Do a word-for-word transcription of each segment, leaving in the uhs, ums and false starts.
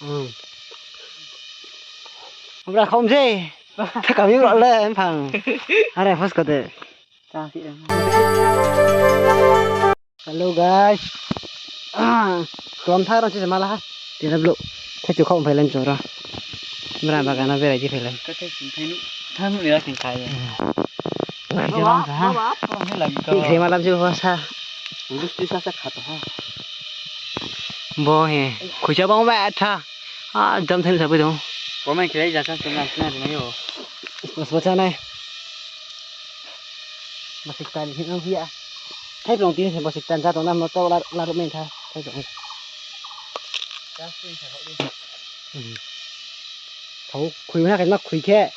Hmm. Bra khom se. Thakam yung rok le, emphang. Are, first ko de. Hello, guys. Ah, klom thar rong se mala ha. Tira blo. Thai chu khom phai len chora. Bra bagan no berai di phai len. Ka thai sing thai nu. Thang ni la sing thai. Khuicha bang sa ha. Khuicha bang sa. Bus ti sa sa khato ha. Bo he. Khuicha bang ba tha. Ah, jam thai sa bai dong. Comment khlai ja sa sung na sung na yo. Bas bas nai. Bas ik tani hin ang hia. Thai plong tin se bas ik tan ja tong na mo to la la ro men tha. Thai plong. Thau khui na khe ma khui khe.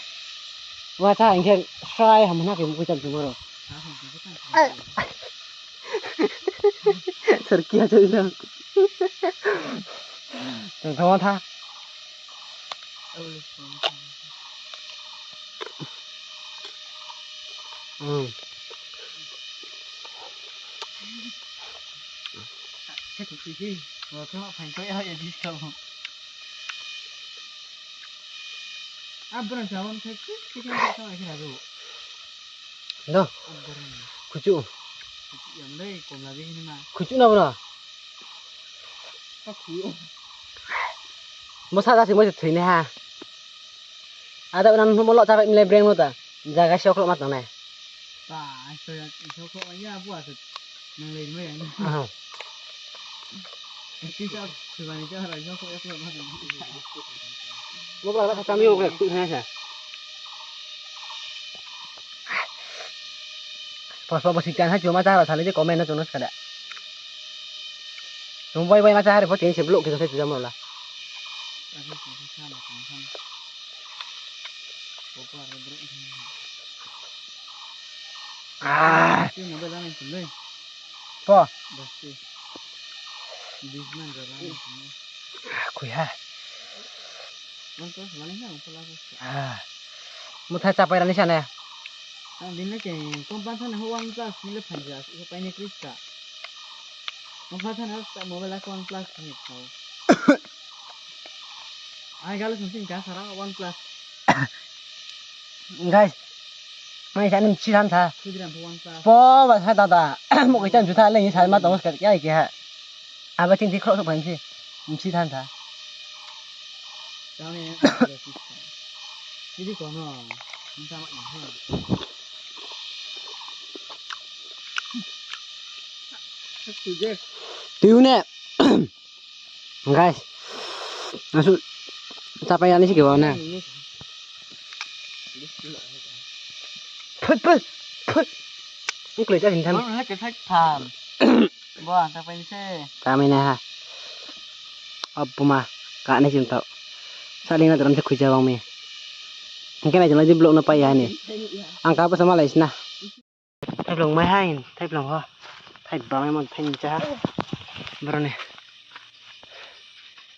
Wa cha hing khe srai ham na khe mukhui cham chum ro. Sar kia chai na. Tong thang tha. Hmm. Do. Khuchu. Khuchu na bro. Mo sa da se mo se thui nai ha. Ada unan mo lo chapai mle breng mo ta. Jaga se okhlok ma tong nai. Aha. Mo bra kha chami rok le khui ha sa. Pos pos bo siktan ha chuma cha ra sale je comment no chungno skada. Chung bai bai ma cha ha re pho tin se blok khe se chujamo la. Ah. Po. Khui ha. Ah. Mutha chapai rani sa ne. Ang din le ke, kong pan thani ho OnePlus ni le phan ja, ho pai ni kris ka. Kong pan thani ho sta mobile a OnePlus ni thau. Ai galo sung sing ka sara OnePlus. Guys, mai sa ni msi than tha. Khudram pho OnePlus. Po ba sa da da. Mo ke chan ju tha le ni sa ma tong ska ya ke ha. Aba ching thi khro so phan si. Msi than tha. Tao ni. Jadi kono. Minta mak ni. Tui ne. Guys. Asu. Chapai ani si ke ba na. Phut phut. Phut. Ang kloi cha sin tham. Ang ke thak tham. Bo ang ta pai se. Kami na ha. Abu ma. Ka nai sim tau. Saling na dalam se khuija bang mi. Hingke nai jala di blok no pai ya ni. Ang ka pa sama lai sna. Thaiblong mai hain, thaiblong ho. Thai bang mai mon thai ni cha. Bro ni.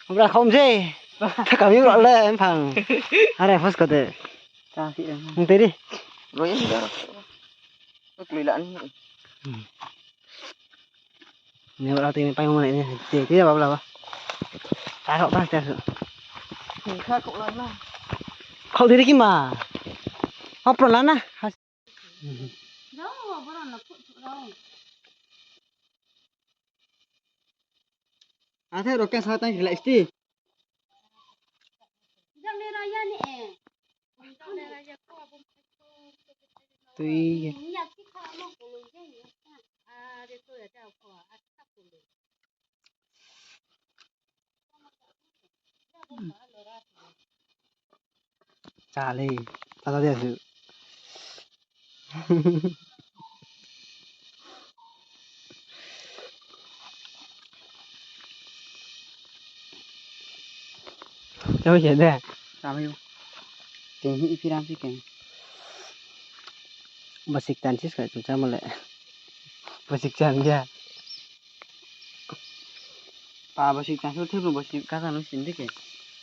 Bra khom je. Thakam yung rok le, emphang. Are, first ko de. Cha si em. Nung teri. Lo ya, ya. Kloi la ni. Hmm. Ni wala tini pai mo ni, te, te, ba, ba, ba. Ta kok ta, te, su. Ni kha kok la na. Kok diri ki ma. Apro la na. Has. Jao, boro na, kok, kok, jao. Athe ro ke sa tang kila isti. Tui. Chale, tata dia su. Chamo ya de. Chamo yo. Teng hi ipi ram si keng. Basik tan sis ka chamo le. Basik tan dia. Pa basik tan so thebo basik ka tan sin de ke.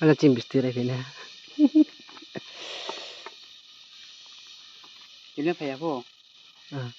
Ala chim bisti rai pina. Ile phaya pho. Ah.